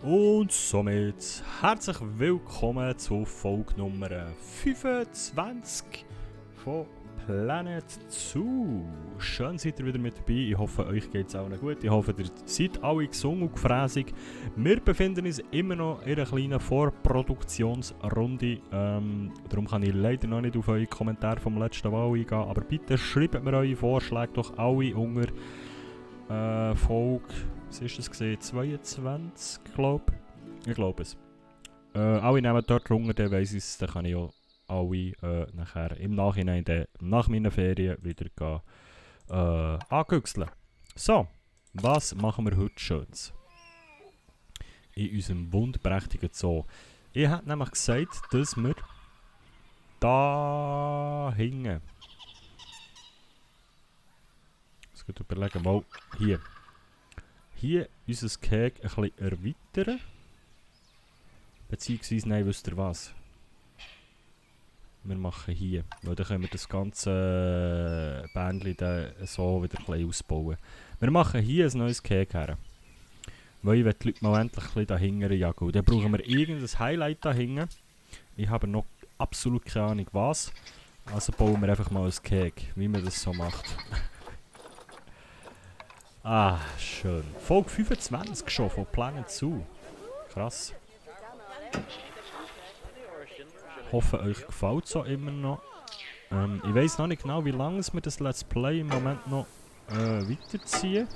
Und somit herzlich willkommen zu Folge Nummer 25 von Planet Zoo. Schön seid ihr wieder mit dabei. Ich hoffe, euch geht es allen gut. Ich hoffe, ihr seid alle gesund und gefräßig. Wir befinden uns immer noch in einer kleinen Vorproduktionsrunde. Darum kann ich leider noch nicht auf eure Kommentare vom letzten Mal eingehen. Aber bitte schreibt mir eure Vorschläge doch alle unter Folge, was ist das gesehen? 22, glaube ich. Ich glaube es. Alle nehmen dort runter, dann weiss ich es, dann kann ich auch alle nachher im Nachhinein nach meinen Ferien wieder angüchseln. So, was machen wir heute Schönes? In unserem wunderprächtigen Zoo. Ich hätte nämlich gesagt, dass wir da hingen. Ich muss überlegen, mal hier. Hier unser Gehege ein bisschen erweitern. Beziehungsweise, nein, wisst ihr was? Wir machen hier, weil dann können wir das ganze Bändchen so wieder ein bisschen ausbauen. Wir machen hier ein neues Gehege her. Weil ich will die Leute mal endlich ein bisschen dahinter jagen. Und dann brauchen wir irgendein Highlight dahinter. Ich habe noch absolut keine Ahnung was. Also bauen wir einfach mal ein Gehege, wie man das so macht. Ah, schön. Folge 25 schon von Planet Zoo. Krass. Ich hoffe, euch gefällt es auch immer noch. Ich weiss noch nicht genau, wie lange wir das Let's Play im Moment noch weiterziehen.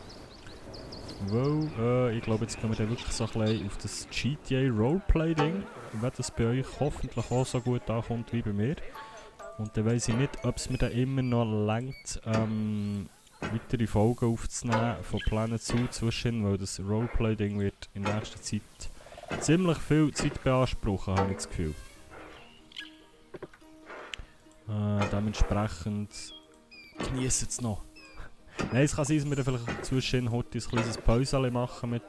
Weil, ich glaube, jetzt gehen wir dann wirklich so ein bisschen auf das GTA Roleplay-Ding. Wenn das bei euch hoffentlich auch so gut ankommt wie bei mir. Und dann weiss ich nicht, ob es mir dann immer noch reicht, weitere Folgen aufzunehmen von Planet Zoo zwischen, weil das Roleplay-Ding wird in nächster Zeit ziemlich viel Zeit beanspruchen, habe ich das Gefühl. Dementsprechend genießt es noch. Nein, es kann sein, dass wir dann vielleicht zwischen heute ein kleines Päuschen machen mit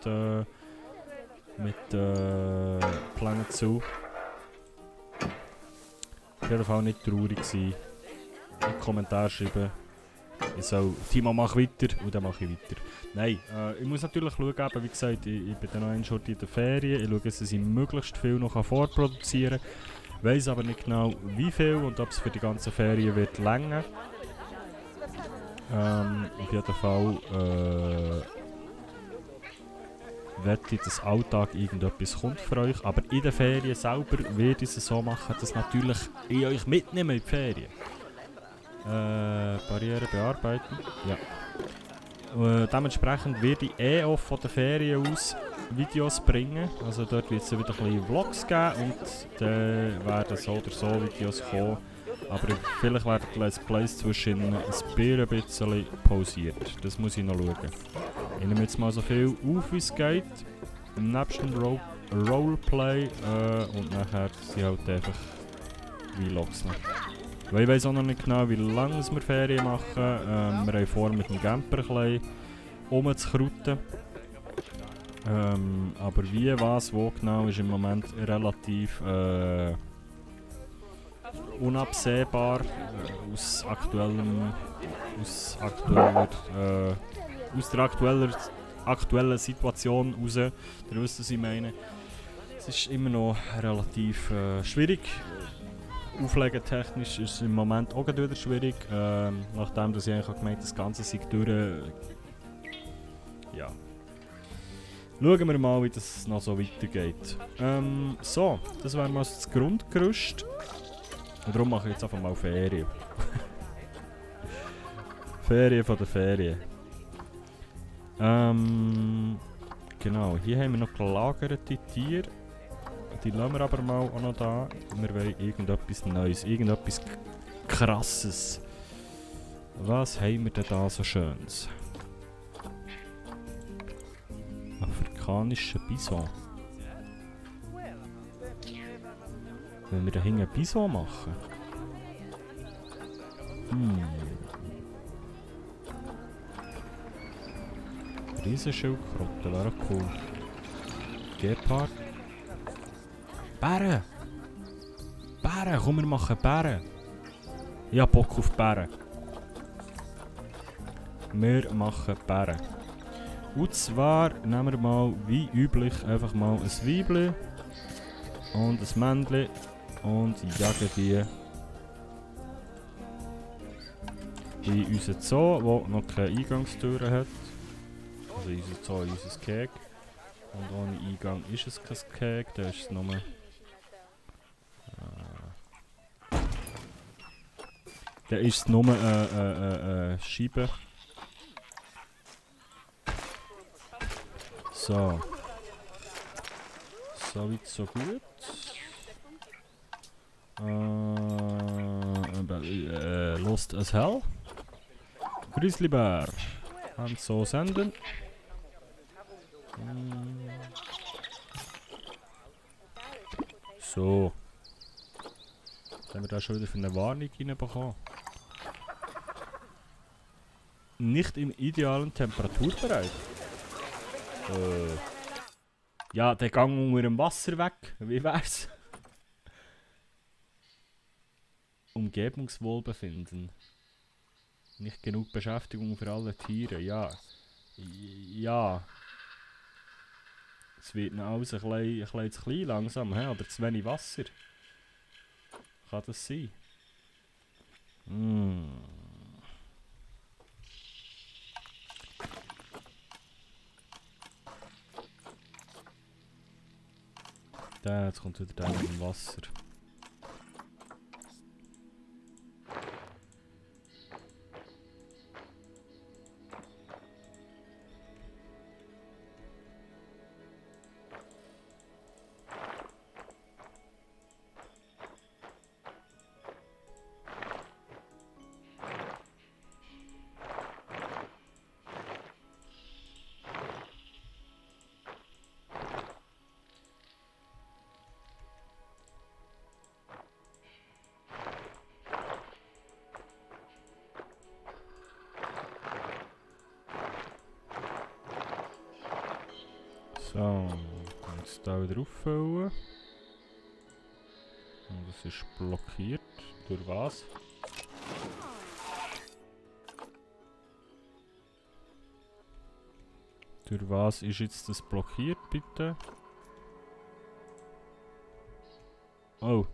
Planet Zoo. Auf jeden Fall nicht traurig sein. In den Kommentaren schreiben. Ich soll, Timo, mach weiter und dann mache ich weiter. Nein, ich muss natürlich schauen, eben, wie gesagt, ich bin dann noch in der Ferien. Ich schaue, dass ich möglichst viel noch vorproduzieren kann. Ich weiss aber nicht genau wie viel und ob es für die ganze Ferien wird länger. Auf jeden Fall wette ich, dass Alltag irgendetwas kommt für euch. Aber in den Ferien selber werde ich es so machen, dass natürlich ich euch mitnehme in die Ferien. Barriere bearbeiten. Ja. Dementsprechend werde ich auch von der Ferien aus Videos bringen. Also dort wird es wieder ein bisschen Vlogs geben und dann werden so oder so Videos kommen. Aber vielleicht werden die Let's Plays zwischen ein bisschen pausiert. Das muss ich noch schauen. Ich nehme jetzt mal so viel auf, wie es geht. Im nächsten Roleplay und nachher sind halt einfach Vlogs noch. Weil ich weiss auch noch nicht genau, wie lange wir Ferien machen. Wir haben vor, mit dem Camper ein bisschen rumzukrauten. Aber wie, was, wo genau, ist im Moment relativ unabsehbar aus der aktuellen Situation raus. Ihr wisst, was ich meine. Es ist immer noch relativ schwierig. Auflegetechnisch ist es im Moment auch wieder schwierig. Nachdem dass ich eigentlich gemerkt habe, das Ganze sei durch. Ja. Schauen wir mal, wie das noch so weitergeht. So, das wäre mal das Grundgerüst. Und darum mache ich jetzt einfach mal Ferien. Ferien von der Ferien. Genau, hier haben wir noch gelagerte Tiere. Die lassen wir aber mal auch noch da. Wir wollen irgendetwas Neues, irgendetwas Krasses. Was haben wir denn da so Schönes? Afrikanischer Bison. Wenn wir da hinten einen Bison machen? Riesenschildkröte, wäre cool. Gepard. Bären! Bären! Komm, wir machen Bären! Ich hab Bock auf Bären. Wir machen Bären. Und zwar nehmen wir mal, wie üblich, einfach mal ein Weibli und ein Männchen und jagen die in unseren Zoo, der noch keine Eingangstüre hat. Also in unseren Zoo, in unser Keg. Und ohne Eingang ist es kein Keg, da ist es nur... Da ist es nur eine Scheibe. So. So weit, so gut. Lost as hell. Grizzlybär. Und so senden. So. Jetzt haben wir da schon wieder für eine Warnung reinbekommen. Nicht im idealen Temperaturbereich. Ja, der Gang unter dem Wasser weg. Wie wär's? Umgebungswohlbefinden. Nicht genug Beschäftigung für alle Tiere. Ja. Ja. Es wird noch alles ein bisschen zu klein langsam, he? Oder zu wenig Wasser. Kann das sein? Jetzt kommt wieder der mit dem Wasser. So, jetzt hier wieder auffüllen. Und das ist blockiert. Durch was? Durch was ist jetzt das blockiert, bitte? Oh.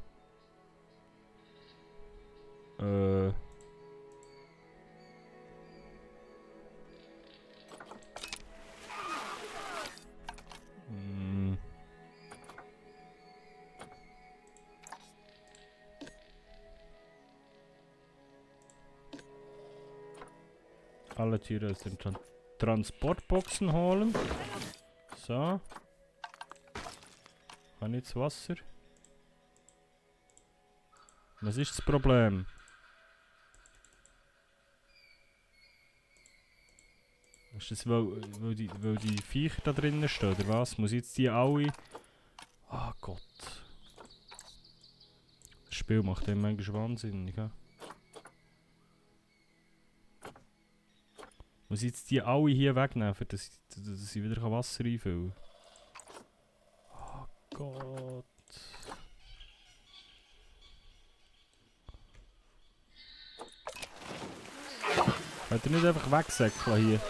Alle Tiere aus den Transportboxen holen. So. Kann jetzt Wasser? Was ist das Problem? Ist das, weil die Viecher da drinnen stehen, oder was? Muss ich jetzt die alle... Ah Gott. Das Spiel macht den manchmal wahnsinnig, ja? Muss ich jetzt die alle hier wegnehmen, dass ich wieder Wasser einfüllen kann? Oh Gott. Könnt ihr nicht einfach wegsäckeln hier?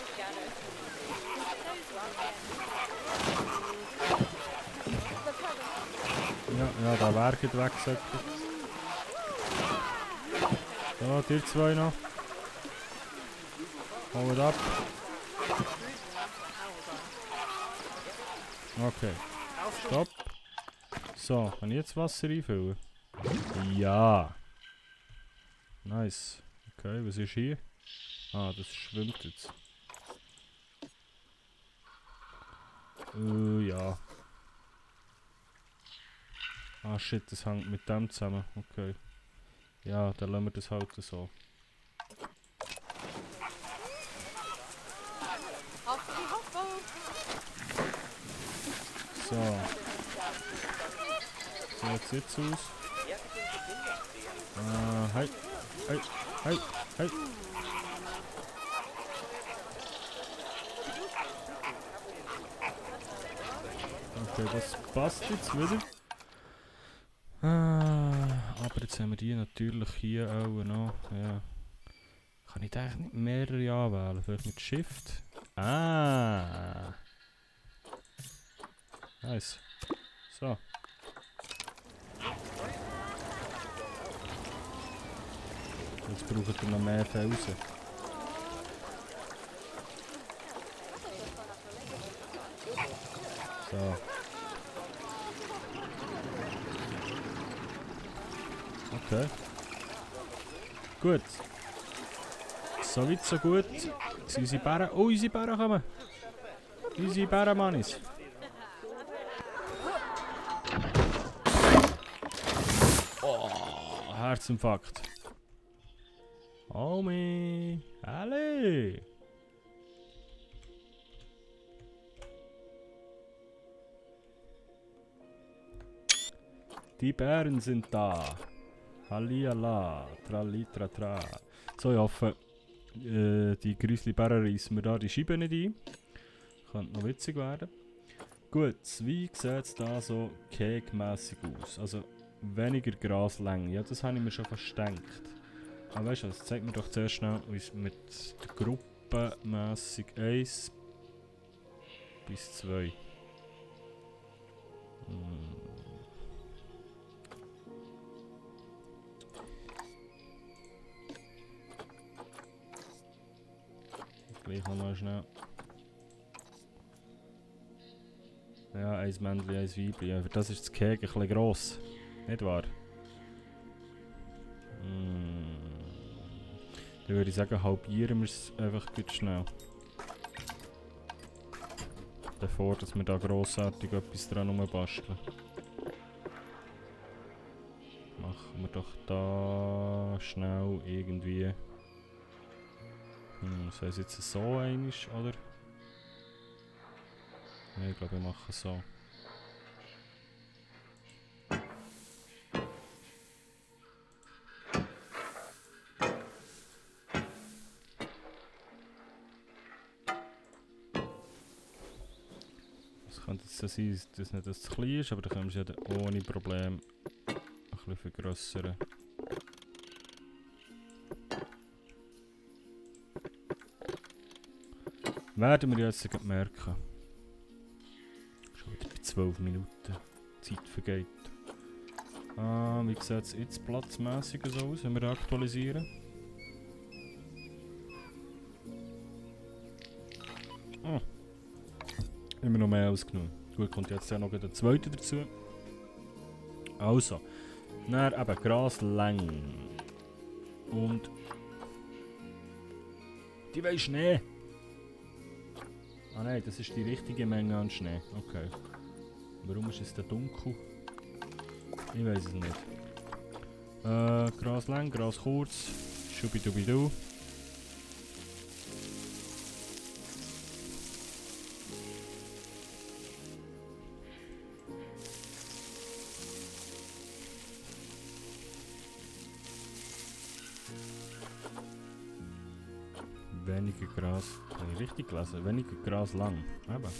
Ja, da wäre ich weggesäckelt. So, die zwei noch. Holt ab. Okay. Stopp. So, kann ich jetzt Wasser einfüllen? Ja. Nice. Okay, was ist hier? Ah, das schwimmt jetzt. Ja. Ah shit, das hängt mit dem zusammen. Okay. Ja, dann lassen wir das halt so. So. So sieht's aus. Hey. Hey. Hey. Hey. Okay, das passt jetzt wieder. Aber jetzt haben wir die natürlich hier auch noch. Ja. Kann ich da eigentlich nicht mehrere anwählen? Vielleicht mit Shift? Ah. Nice. So. Jetzt braucht ihr noch mehr Felsen. So. Okay. Gut. So weit, so gut. Sind unsere Bären... Oh, unsere Bären kommen! Unsere Bärenmannis. Oh, Herzinfarkt. Homie. Alle. Die Bären sind da. Hallihallah. Trallitratra. So, ich hoffe, die Grizzly-Bären reissen mir da die Scheibe nicht ein. Könnte noch witzig werden. Gut, wie sieht es da so kegmässig aus? Also weniger Graslänge. Ja, das habe ich mir schon fast gedacht. Aber weißt du was, zeig mir doch zuerst schnell, wie es mit der Gruppe mässig 1 bis 2. Gleich nochmal schnell. Ja, ein Männchen, ein Weibchen. Ja, für das ist das Keg ein bisschen gross. Nicht wahr? Dann würde ich sagen, halbieren wir es einfach gut schnell. Bevor dass wir da grossartig etwas dran rumbasteln. Machen wir doch da schnell irgendwie. Soll es jetzt so einig, oder? Ja, ich glaube, wir machen es so. Es könnte jetzt so sein, dass nicht das zu klein ist, aber dann können wir es ja ohne Probleme ein bisschen vergrössern. Werden wir jetzt merken. Schon wieder bei 12 Minuten. Die Zeit vergeht. Wie sieht es jetzt platzmässig so aus, wenn wir aktualisieren? Immer noch mehr als genug. Gut, kommt jetzt ja noch der zweite dazu. Also, dann eben Graslänge. Und die wollen Schnee. Ah nein, das ist die richtige Menge an Schnee. Okay. Warum ist es denn dunkel? Ich weiß es nicht. Gras lang, Gras kurz. Schubidubidu. Weniger Gras. Habe ich richtig gelesen? Weniger Gras lang. Eben. Also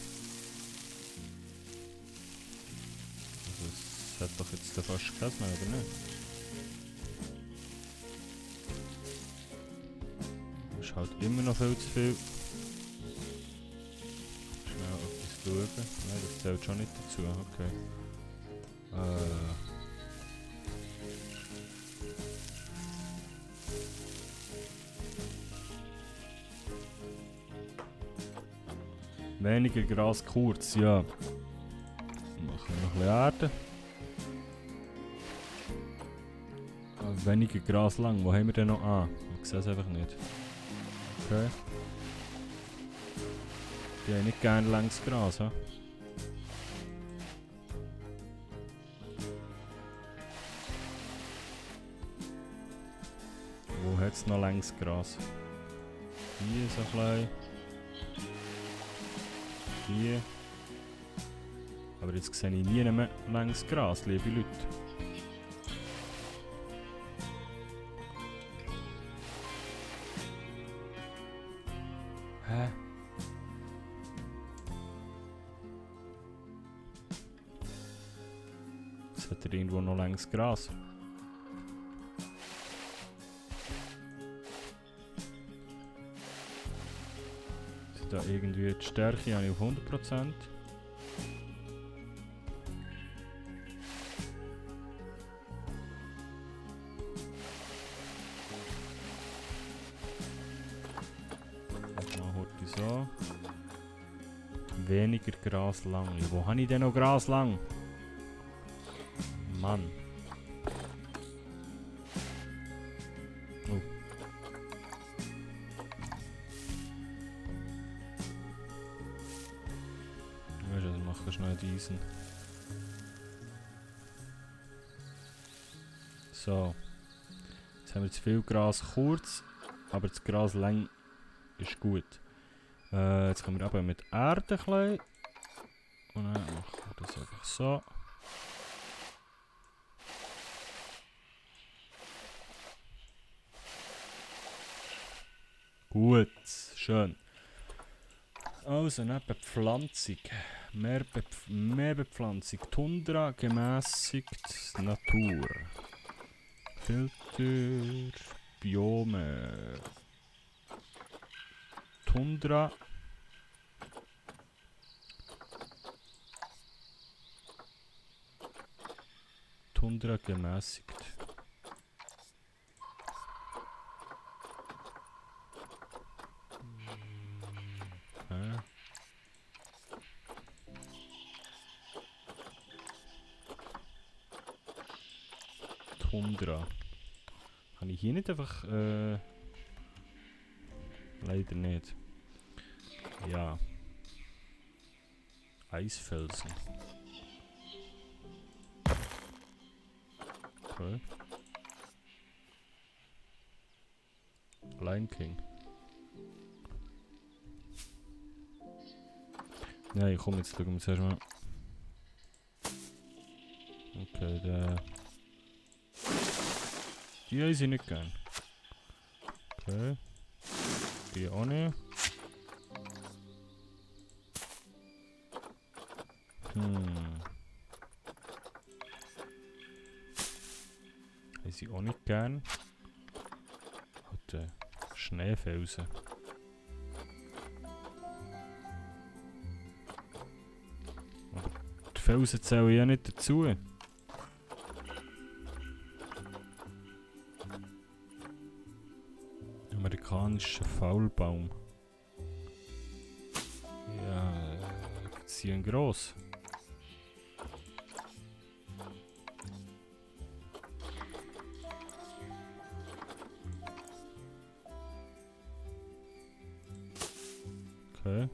es hat doch jetzt fast keinen mehr, oder nicht? Das ist halt immer noch viel zu viel. Schnell etwas schauen. Nein, das zählt schon nicht dazu. Okay. Weniger Gras kurz, ja. Machen wir noch ein bisschen Erde. Weniger Gras lang, wo haben wir denn noch an? Ich sehe es einfach nicht. Okay. Die haben nicht gerne langes Gras, he? Wo hat es noch langes Gras? Hier so ein bisschen. Hier. Aber jetzt sehe ich nie mehr langes Gras, liebe Leute. Hä? Jetzt hat er irgendwo noch langes Gras. da irgendwie die Stärke habe ich auf 100%. Mal heute so. Weniger Gras lang. Wo habe ich denn noch Gras lang? Mann. Oh. Weißt du, dann machen wir schnell diesen. So. Jetzt haben wir zu viel Gras kurz, aber das Gras lang ist gut. Jetzt können wir aber mit Erde klein. Und dann machen wir das einfach so. Gut, schön. Also, eine Bepflanzung. Mehr Bepflanzung. Tundra gemäßigt Natur. Filter. Biome. Tundra. Tundra gemäßigt. Tundra. Kann ich hier nicht einfach... leider nicht. Ja. Eisfelsen. Okay. Lion King. Nein, komm, jetzt schauen wir zuerst mal. Okay, der... Die habe ich nicht gern. Okay. Die auch nicht. Habe ich auch nicht gern. Halt, Schneefelsen. Aber die Felsen zählen ja nicht dazu. Amerikanischer Faulbaum. Ja, sie sind gross. Okay.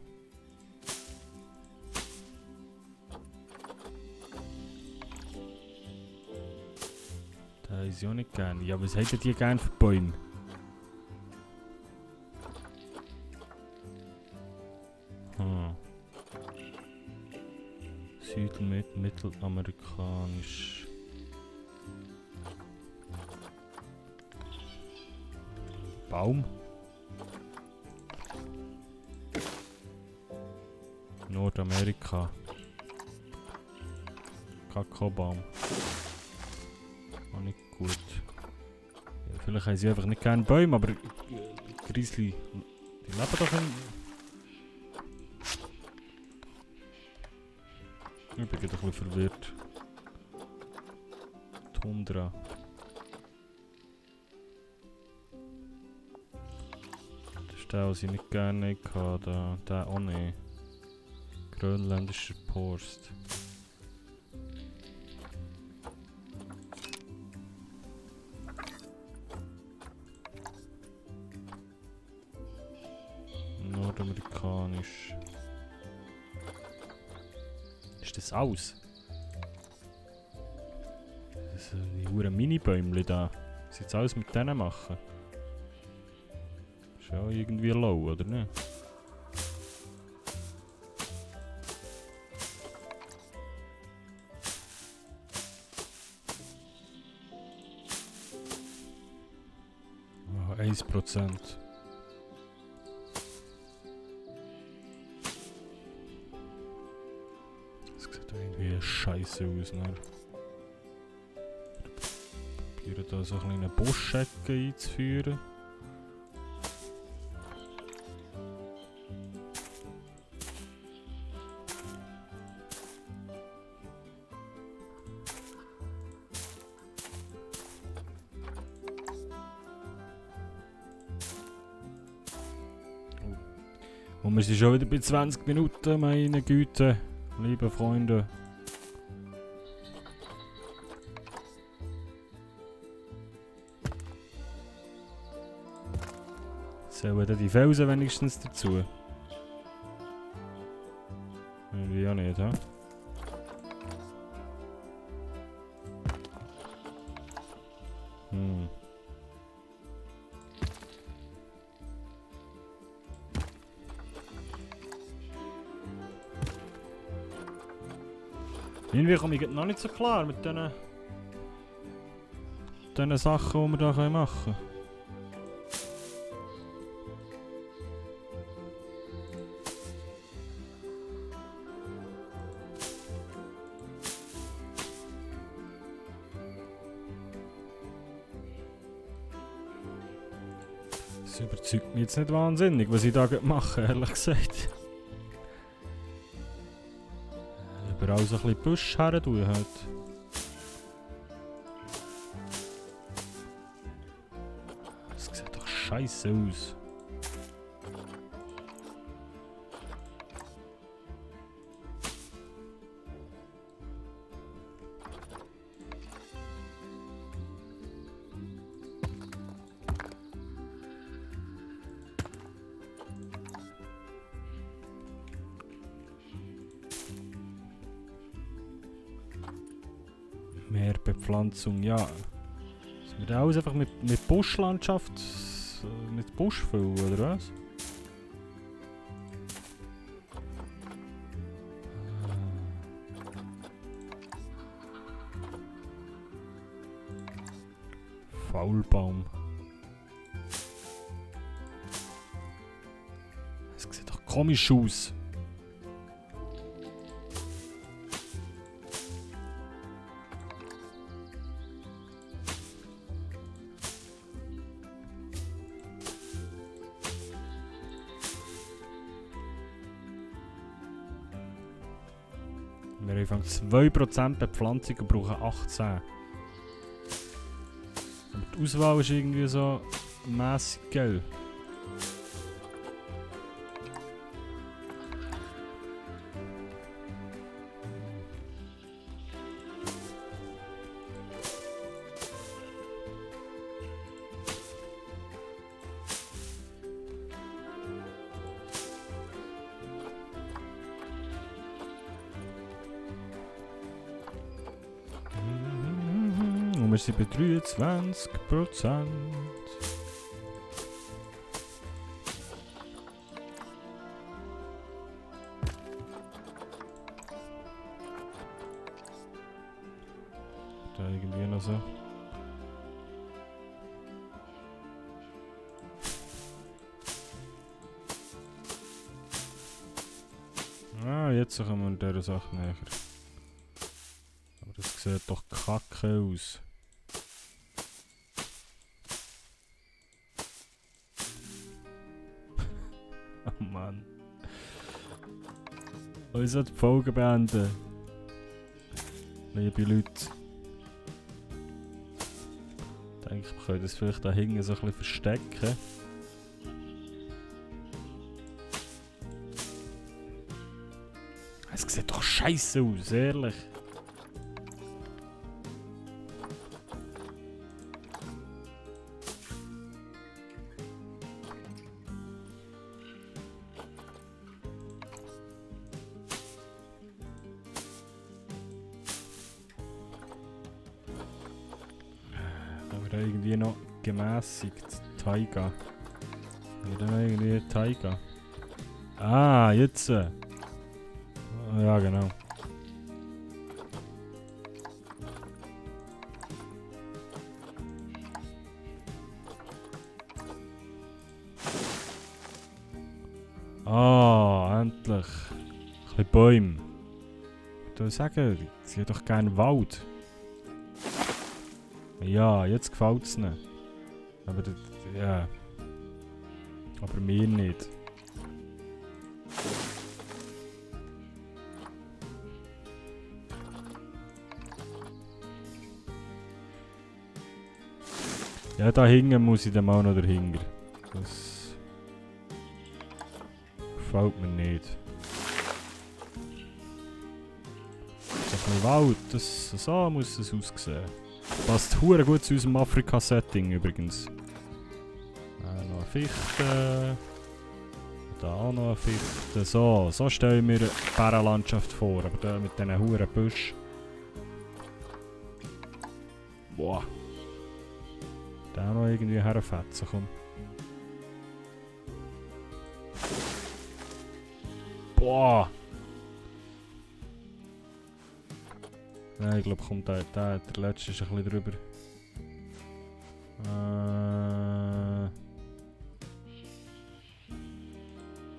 Da ist ja nicht gern. Ja, was hättet ihr gern für Bäume? Mittelamerikanisch. Baum. Nordamerika. Kakaobaum. Auch nicht gut. Ja, vielleicht haben sie einfach nicht gerne Bäume, aber Grizzly, die leben doch in... Ich bin gerade ein bisschen verwirrt. Tundra. Das ist der, was ich nicht gerne hatte. Der auch nicht. Grönländischer Porst. Nordamerikanisch. Ist das aus? Das sind die huren Mini-Bäumchen da. Was jetzt alles mit denen machen? Ist ja irgendwie low, oder nicht? Oh, 1%. Irgendwie scheiße aus. Ne? Probieren da so eine kleine Buschecke einzuführen. Und wir sind schon wieder bei 20 Minuten, meine Güte, liebe Freunde. Sollen da die Felsen wenigstens dazu? Irgendwie auch nicht, hä? Irgendwie komme ich noch nicht so klar mit diesen Sachen, die wir hier machen können. Das überzeugt mich jetzt nicht wahnsinnig, was ich da mache, ehrlich gesagt. Überall so ein bisschen Busch her tun halt. Das sieht doch scheiße aus. Mehr Bepflanzung, ja. Dass wir da alles einfach mit Buschlandschaft, mit Busch füllen, oder was? Faulbaum. Das sieht doch komisch aus. Wir haben 2% Bepflanzung und brauchen 18. Aber die Auswahl ist irgendwie so mässig, gell? Wir sind bei 23%. Da irgendwie noch so. Ah, jetzt kommen wir dieser Sache näher. Aber das sieht doch kacke aus. Oh Mann. Ich sollte die Folge beenden. Liebe Leute. Ich denke, wir können das vielleicht da hinten so ein bisschen verstecken. Es sieht doch scheiße aus, ehrlich. Aber irgendwie noch gemäßigt. Taiga. Haben wir dann irgendwie Taiga? Ah, jetzt. Ja, genau. Ah, endlich. Ein bisschen Bäume. Ich würde sagen, sie hat doch gerne Wald. Ja, jetzt gefällt es ihnen. Aber das, ja. Aber mir nicht. Ja, da hinten muss ich dann auch noch dahinter. Das gefällt mir nicht. So ein bisschen Wald, so muss es aussehen. Passt hure gut zu unserem Afrika-Setting übrigens. Noch eine Fichte. Da auch noch eine Fichte. So stelle ich mir eine Bärenlandschaft vor, aber da mit diesen huren Büschen. Boah. Da noch irgendwie herfetzen, komm. Boah! Nein, ich glaube, kommt der letzte ist ein bisschen drüber.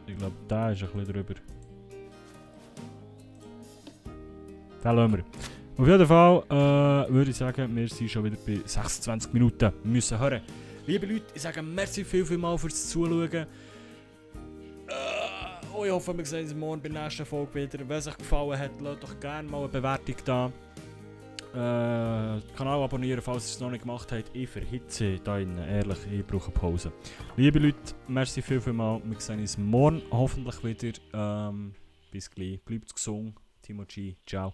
Ich glaube, der ist ein bisschen drüber. Den lassen wir. Auf jeden Fall würde ich sagen, wir sind schon wieder bei 26 Minuten. Wir müssen hören. Liebe Leute, ich sage merci vielmals fürs Zuschauen. Ich hoffe, wir sehen uns morgen bei der nächsten Folge wieder. Wenn es euch gefallen hat, lasst doch gerne mal eine Bewertung da. Den Kanal abonnieren, falls ihr es noch nicht gemacht habt. Ich verhitze da innen, ehrlich, ich brauche eine Pause. Liebe Leute, merci vielmals. Wir sehen uns morgen hoffentlich wieder. Bis gleich. Bleibt gesund. Timo G. Ciao.